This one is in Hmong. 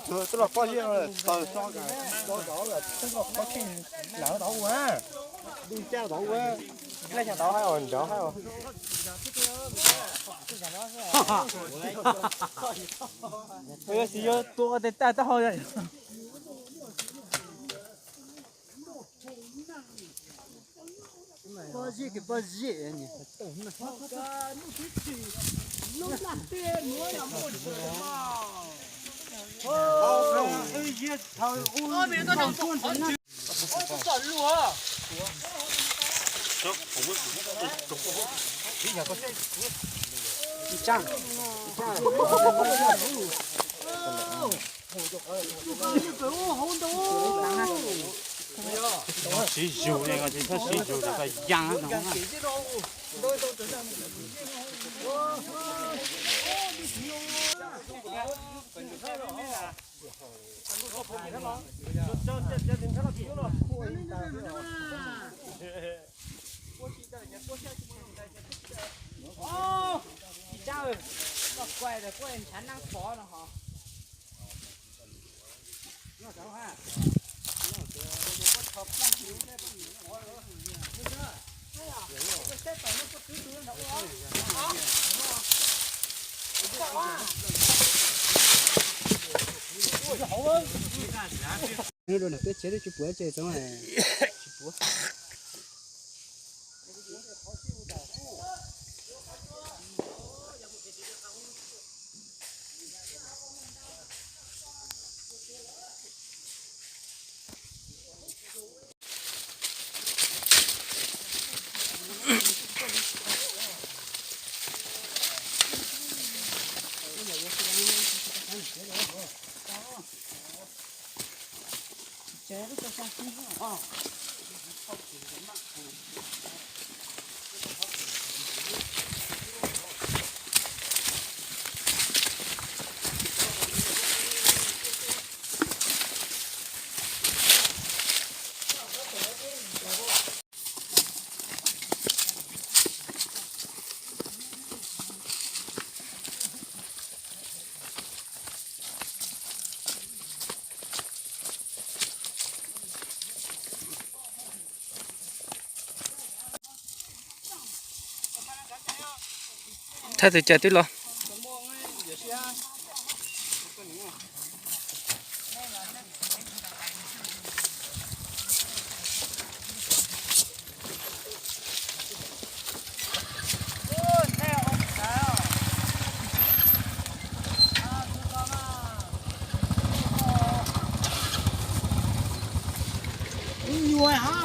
Twb los qhov yeej taws so, twb los qhov kheej, lawv tau ua, dej caj tau ua, laj xya tau hais os, nrov hais os. Yog tsis yog tua ua tes tag taub hau. Siv zug ne, siv zug, yaa no. Tsis tsaab, koj kuaj ntshav naab fov no ho. Peb tsev tsis puav ces tsoov tsis puav. Thaj twg cas twb los. Nyuas ha.